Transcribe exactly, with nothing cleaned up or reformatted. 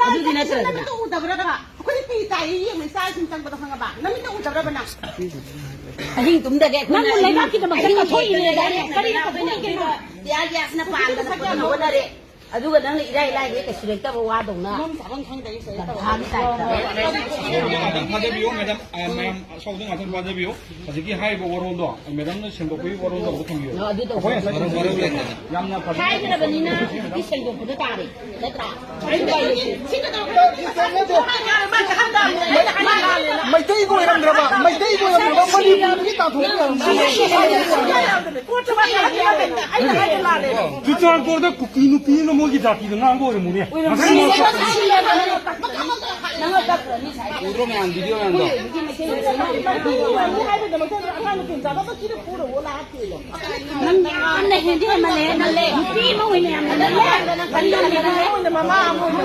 ꯑꯗꯨꯗꯤ ꯅꯠꯇ꯭ꯔꯗꯅ꯫ ꯅꯃꯤꯠꯇ ꯎꯗꯕ꯭ꯔꯕ? ꯑꯩꯈꯣꯏꯗꯤ ꯄꯤ ꯇꯥꯏꯌꯦ, ꯌꯦꯡꯉꯣ, ꯏꯆꯥꯁꯤꯡ ꯆꯪꯕꯗꯣ ꯈꯪꯉꯕ? ꯅꯃꯤꯠꯇ ꯎꯗꯕ꯭ꯔꯕ ꯅꯪ? ꯑꯍꯤꯡ ꯇꯨꯝꯗꯒꯦ ꯑꯩꯈꯣꯏꯅ ꯅꯪꯕꯨ ꯂꯩꯕꯥꯛꯀꯤꯗꯃꯛꯇ ꯑꯍꯤꯡ ꯀꯠꯊꯣꯛꯏꯅꯦ ꯇꯨꯝꯗꯒꯦ ꯍꯥꯏꯗꯥꯏꯅꯦ? ꯀꯔꯤ ꯑꯩꯈꯣꯏꯅ ꯀꯠꯊꯣꯛꯏꯅꯣ? ꯇꯤꯌꯥꯔ ꯒ꯭ꯌꯥꯁꯅ ꯄꯥꯟꯗꯅ ꯈꯣꯠꯇꯅ ꯍꯣꯠꯅꯔꯦ꯫ ꯑꯗꯨꯒ ꯅꯪꯅ ꯏꯔꯥꯏ ꯂꯥꯏꯔꯤ ꯀꯩꯁꯨ ꯂꯩꯇꯕ ꯋꯥꯗꯧꯅ꯫ ꯅꯪ ꯆꯥꯐꯝ ꯈꯪꯗꯦ, ꯑꯩ ꯁꯤꯗ ꯇꯧꯔꯦ꯫ ꯒꯙꯥꯒꯤ ꯇꯥꯏꯞꯇ꯫ ꯃꯦꯗꯥꯝ, ꯉꯥꯛꯇꯪ ꯊꯥꯖꯕꯤꯌꯨ, ꯃꯦꯗꯥꯝ, ꯑ, ꯃꯌꯥꯝ ꯑꯁꯥꯎꯕꯗ ꯉꯥꯛꯇꯪ ꯊꯥꯖꯕꯤꯌꯨ꯫ ꯍꯧꯖꯤꯛꯀꯤ ꯍꯥꯏꯔꯤꯕ ꯋꯥꯔꯣꯜꯗꯣ, ꯃꯦꯗꯥꯝꯅ ꯁꯦꯡꯗꯣꯛꯄꯒꯤ ꯋꯥꯔꯣꯜꯗꯣ ꯑꯃꯨꯛ ꯊꯝꯕꯤꯌꯨ꯫ ꯑ, ꯑꯗꯨ ꯇꯧꯕ꯫ ꯑꯩꯈꯣꯏ ꯉꯁꯥꯏ ꯌꯥꯝꯅ ꯐꯖꯅ ꯍꯥꯏꯈ꯭ꯔꯕꯅꯤꯅ ꯍꯧꯖꯤꯛꯇꯤ ꯁꯦꯡꯗꯣꯛꯄꯗ ꯇꯥꯔꯦ, ꯅꯠꯇ꯭ꯔꯥ? ꯃꯩꯇꯩꯒꯤ ꯑꯣꯏꯔꯝꯗ꯭ꯔꯕ, ꯃꯩꯇꯩꯒꯤ ꯑꯣꯏꯔꯝꯗ꯭ꯔꯕ ꯃꯅꯤꯄꯨꯔꯗꯒꯤ ꯇꯥꯟꯊꯣꯛꯄ ꯌꯥꯔꯝꯗ꯭ꯔꯕ? ꯆꯨꯔꯆꯥꯟꯄꯨꯔꯗ ꯀꯨꯀꯤ ꯅꯨꯄꯤ ꯑꯃ ꯃꯣꯏꯒꯤ ꯖꯥꯇꯤꯗ ꯉꯥꯡꯕ ꯑꯣꯏꯔꯝꯃꯨꯅꯦ꯫ ꯎꯗ꯭ꯔꯣ ꯃꯌꯥꯝ, ꯚꯤꯗꯤꯑꯣ ꯃꯌꯥꯝꯗꯣ? ꯅꯪ ꯌꯥꯝꯅ ꯍꯦꯟꯗꯤ ꯍꯦꯟꯃꯜꯂꯦ, ꯅꯪ ꯅꯨꯄꯤ ꯑꯃ ꯑꯣꯏꯅ ꯌꯥꯝꯅ ꯅꯪ ꯌꯥꯝꯅ ꯅꯪ ꯈꯟꯗꯕꯅꯦ, ꯅꯪ꯫ ꯃꯃꯥ ꯑꯃ ꯑꯣꯏꯅ